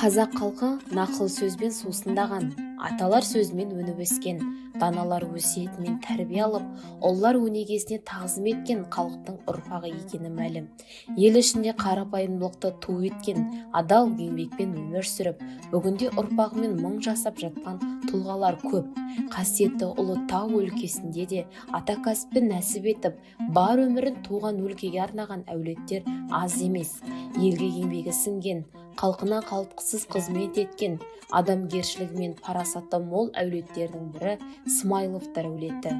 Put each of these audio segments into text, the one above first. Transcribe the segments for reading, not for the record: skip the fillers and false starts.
Қазақ халқы нақыл сөзбен сусындаған, аталар сөзімен өніп өскен, даналар өсиетімен тәрбие алып, ұлылар өнегесіне тағзым еткен халықтың ұрпағы екені мәлім. Ел ішінде қарапайымдылықты ту еткен, адал еңбекпен өмір сүріп, бүгінде ұрпағымен мың жасап жатқан тұлғалар көп. Қасиетті Ұлытау өлкесінде де ата кәсіпті нәсіп етіп, бар өмірін туған өлкеге арнаған әулеттер аз емес. Елге еңбегі сіңген, халқына қалтқысыз қызмет еткен, адамгершілігі мен парасаты мол әулеттердің бірі Смайловтар әулеті.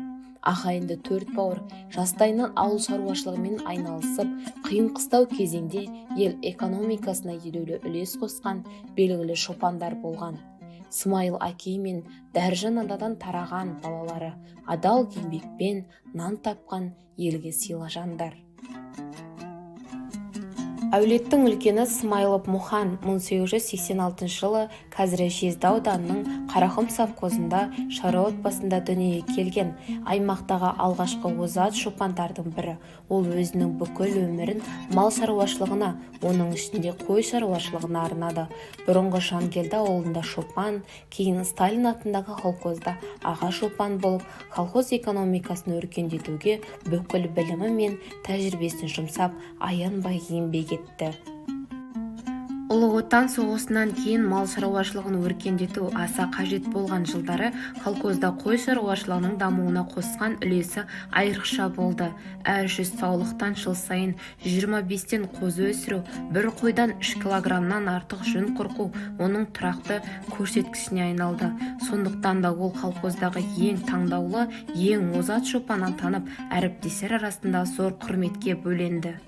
Ағайынды төрт бауыр жастайынан ауыл шаруашылығымен айналысып, қиын қыстау кезеңде ел экономикасына елеулі үлес қосқан белгілі шопандар болған. Смайыл әкей мен Дәржан анадан тараған балалары адал еңбекпен нан тапқан елге сыйлы жандар. Әулеттің үлкені Смайлов Мұхан 1886 жылы қазіргі Жезді ауданының Қарақұм совхозында шаруа отбасында дүниеге келген, аймақтағы алғашқы озат шопандардың бірі. Ол өзінің бүкіл өмірін мал шаруашылығына, оның ішінде қой шаруашылығына арнады. Бұрынғы Жангелді ауылында шопан, кейін Сталин атындағы колхозда аға шопан болып, колхоз экономикасын өркендетуге бүкіл білімі мен тәжірибесін жұмсап, аянбай еңбек етті. Ұлы Отан соғысынан кейін мал шаруашылығын өркендету аса қажет болған жылдары колхозда қой шаруашылығының дамуына қосқан үлесі айрықша болды. Әр 100 саулықтан жыл сайын 25-тен қозы өсіру, бір қойдан 3 килограммнан артық жүн қырқу оның тұрақты көрсеткішіне айналды. Сондықтан да ол колхоздағы ең таңдаулы, ең озат шопан атанып, әріптестер арасында зор құрметке бөленді.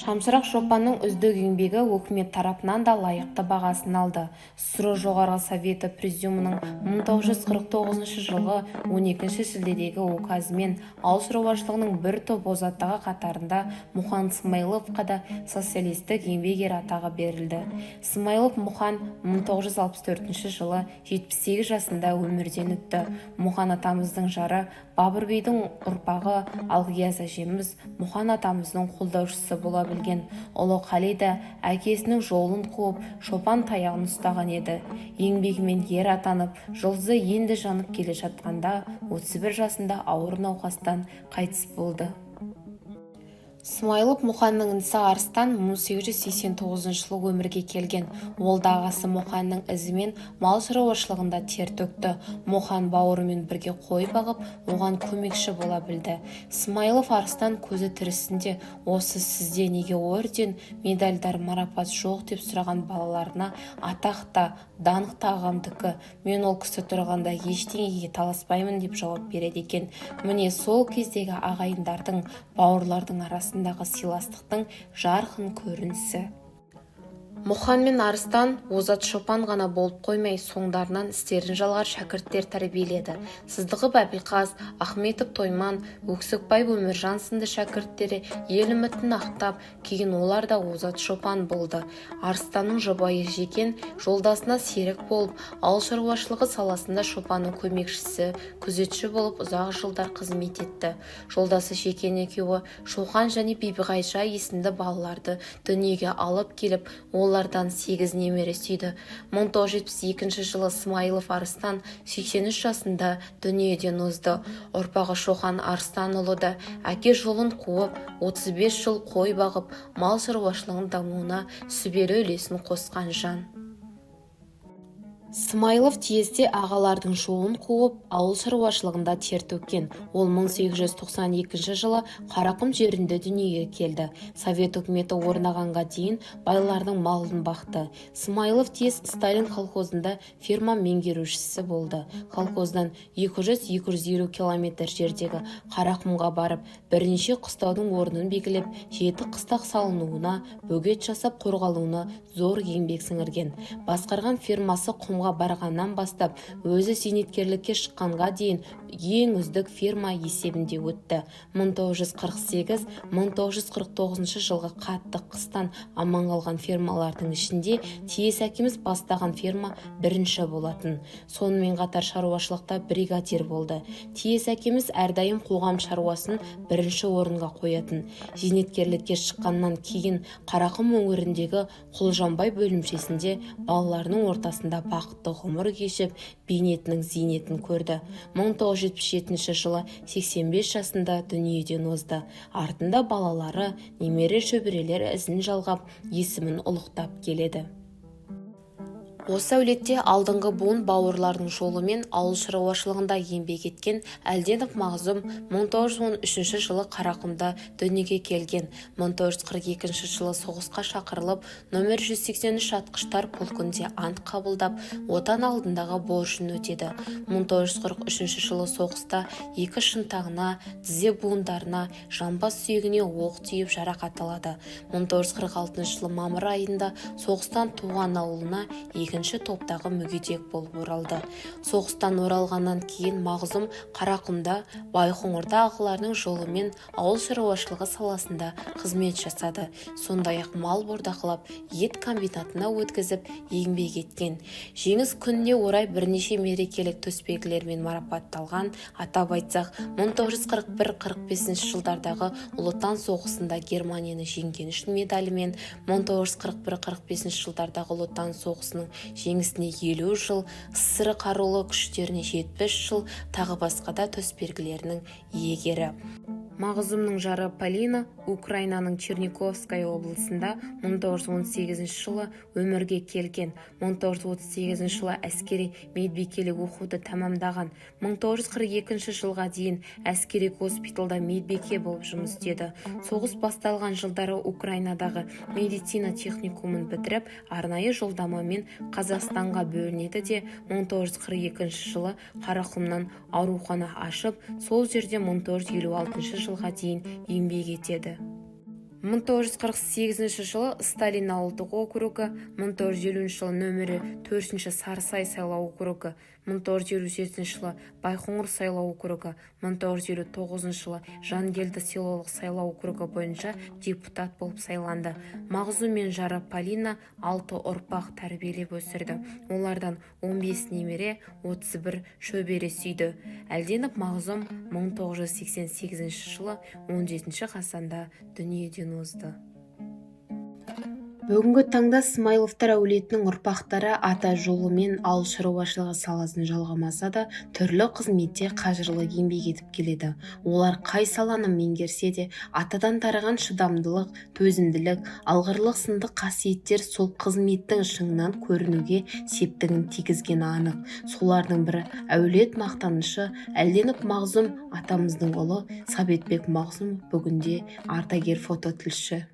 Шамшырақ шопанның үздік еңбегі өкімет тарапынан да лайықты бағасын алды. ССРО Жоғарғы Советі Президиумының 1949 жылғы 12 шілдедегі указымен ауыл шаруашылығының бір топ озаттығы қатарында Мұхан Смайловқа да Социалистік Еңбек Ері атағы берілді. Смайлов Мұхан 1964 жылы 78 жасында өмірден өтті. Мұхан атамыздың жары, Бабыр бидің ұрпағы Алғияз әжеміз Мұхан атамыздың қолдаушысы бола білген. Ұлы Қали да әкесінің жолын қуып, шопан таяғын ұстаған еді. Еңбегімен ер атанып, жұлдызы енді жанып келе жатқанда 31 жасында ауыр науқастан қайтыс болды. Смайлов Мұханның інісі Арыстан 1889 жылы өмірге келген. Ол да ағасы Мұханның ізімен мал шаруашылығында тер төкті. Мұхан бауырымен бірге қой бағып, оған көмекші бола білді. Смайлов Арыстан көзі тірісінде «Осы сізде неге орден, медальдар, марапат жоқ?» деп сұраған балаларына: «Атақ та, даңқ та ағамдікі, мен ол кісі тұрғанда ештеңеге таласпаймын», – деп жауап береді екен. Міне, сол кездегі ағайындардың, бауырлардың арасындағы сыйластықтың жарқын көрінісі. Мұхан мен Арыстан озат шопан ғана болып қоймай, соңдарынан істерін жалғар шәкірттер тәрбиеледі. Сыздықов Әбілқас, Ахметов Тойман, Өксікбаев Өміржан сынды шәкірттері ел үмітін ақтап, кейін олар да озат шопан болды. Арыстанның жұбайы Жекен жолдасына серік болып, ауыл шаруашылығы саласында шопанның көмекшісі, күзетші болып ұзақ жылдар қызмет етті. Жолдасы Жекен екеуі Шоқан және Бибіғайша есімді балаларды дүниеге алып келіп, олардан сегіз немере сүйді. 1972 жылы Смайылов Арыстан 83 жасында дүниеден озды. Ұрпағы Шоқан Арыстанұлы да әке жолын қуып, 35 жыл қой бағып, мал шаруашылығының дамуына сүбелі үлесін қосқан жан. Смайлов Тиесте ағалардың жолын қуып, ауыл шаруашылығында тер төккен. Ол 1892 жылы Қарақұм жерінде дүниеге келді. Совет үкіметі орнағанға дейін байлардың малын бақты. Смайлов Тиес Сталин колхозында ферма меңгерушісі болды. Колхоздан 200-250 километр жердегі Қарақұмға барып, бірнеше қыстаудың орнын белгілеп, жеті қыстақ салынуына, бөгет жасап қорғалуына зор еңбек сіңірген. Басқарған фермасы құмға Қарақұмға барғаннан бастап өзі зейнеткерлікке шыққанға дейін ең үздік ферма есебінде өтті. 1948-1949 жылғы қатты қыстан аман қалған фермалардың ішінде Тиес әкеміз бастаған ферма бірінші болатын. Сонымен қатар шаруашылықта бригадир болды. Тиес әкеміз әрдайым қоғам шаруасын бірінші орынға қоятын. Зейнеткерлікке шыққаннан кейін Қарақұм өңіріндегі Құлжанбай бөлімшесінде балаларының ортасында бақытты ғұмыр кешіп, бейнетінің зейнетін көрді. 1977 жылы 85 жасында дүниеден озды. Артында балалары, немере шөберелері ізін жалғап, есімін ұлықтап келеді. Осы әулетте алдыңғы буын бауырларының жолымен ауыл шаруашылығында еңбек еткен Әлденов Мағзұм 1913 жылы Қарақұмда дүниеге келген. 1942 жылы соғысқа шақырылып, нөмір 183 атқыштар полкінде ант қабылдап, Отан алдындағы борышын өтеді. 1943 жылы соғыста екі шынтағына, тізе буындарына, жамбас сүйегіне оқ тиіп жарақат алады. 1946 жылы мамыр айында соғыстан туған ауылына екінші топтағы мүгедек болып оралды. Соғыстан оралғаннан кейін Мағзұм Қарақұмда, Байқоңырда ағаларының жолымен ауыл шаруашылығы саласында қызмет жасады. Сондай-ақ мал бордақылап, ет комбинатына өткізіп еңбек еткен. Жеңіс күніне орай бірнеше мерекелік төсбелгілермен марапатталған. Атап айтсақ, 1941-45 жылдардағы Ұлы Отан соғысында Германияны жеңгені үшін медалімен, 1941-45 жылдардағы Ұлы Отан соғысының жеңісіне 50 жыл, СССР Қарулы күштеріне 70 жыл, тағы басқа да төсбелгілерінің иегері. Мағзұмның жары Полина Украинаның Черниковская облысында 1918 жылы өмірге келген. 1938 жылы әскери медбикелік оқуды тәмамдаған. 1942 жылға дейін әскери госпитальда медбике болып жұмыс істеді. Соғыс басталған жылдары Украинадағы медицина техникумын бітіріп, арнайы жолдамамен Қазақстанға бөлінеді де, 1942 жылы Қарақұмнан аурухана ашып, сол жерде 1956 жылға дейін еңбек етеді. 1948 жылы Сталин ауылдық округі, 1950 жылы нөмірі 4 Сарысай сайлау округі, 1957 жылы Байқоңыр сайлау округі, 1959 жылы Жангелді селолық сайлау округі бойынша депутат болып сайланды. Мағзұм мен жары Полина алты ұрпақ тәрбиелеп өсірді. Олардан 15 немере, 31 шөбере сүйді. Әлденов Мағзұм 1988 жылы 17 қазанда дүниеден озды. Бүгінгі таңда Смайловтар әулетінің ұрпақтары ата жолымен ауыл шаруашылығы саласын жалғамаса да, түрлі қызметте қажырлы еңбек етіп келеді. Олар қай саланы меңгерсе де, атадан тараған шыдамдылық, төзімділік, алғырлық сынды қасиеттер сол қызметтің шыңынан көрінуге септігін тигізгені анық. Солардың бірі әулет мақтанышы Әлденов Мағзұм атамыздың ұлы Советбек Мағзұмов бүгінде ардагер фототілші.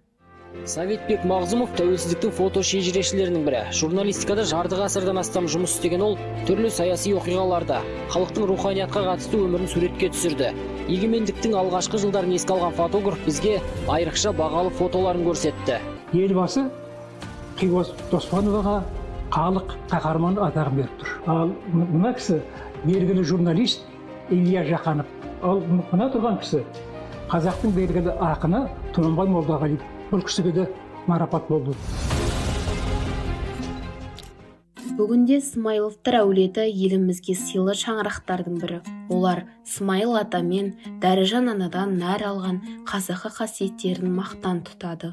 Советбек Мағзұмов — тәуелсіздіктің фото шежірешілерінің бірі. Журналистикада жарты ғасырдан астам жұмыс істеген ол түрлі саяси оқиғаларды, халықтың руханиятқа қатысты өмірін суретке түсірді. Егемендіктің алғашқы жылдарын еске алған фотограф бізге айрықша бағалы фотоларын көрсетті. Елбасы Қиғос Доспановаға халық қаһарманы атағын беріп тұр. Ал мына кісі белгілі журналист Илья Жақанов. Ал мына тұрған кісі қазақтың белгілі ақыны Тұманбай Молдағалиев. Бұл кісіге де марапат болды. Бүгінде Смайловтар әулеті елімізге сыйлы шаңырақтардың бірі. Олар Смайыл ата мен Дәрежан анадан нәр алған қазақы қасиеттерін мақтан тұтады.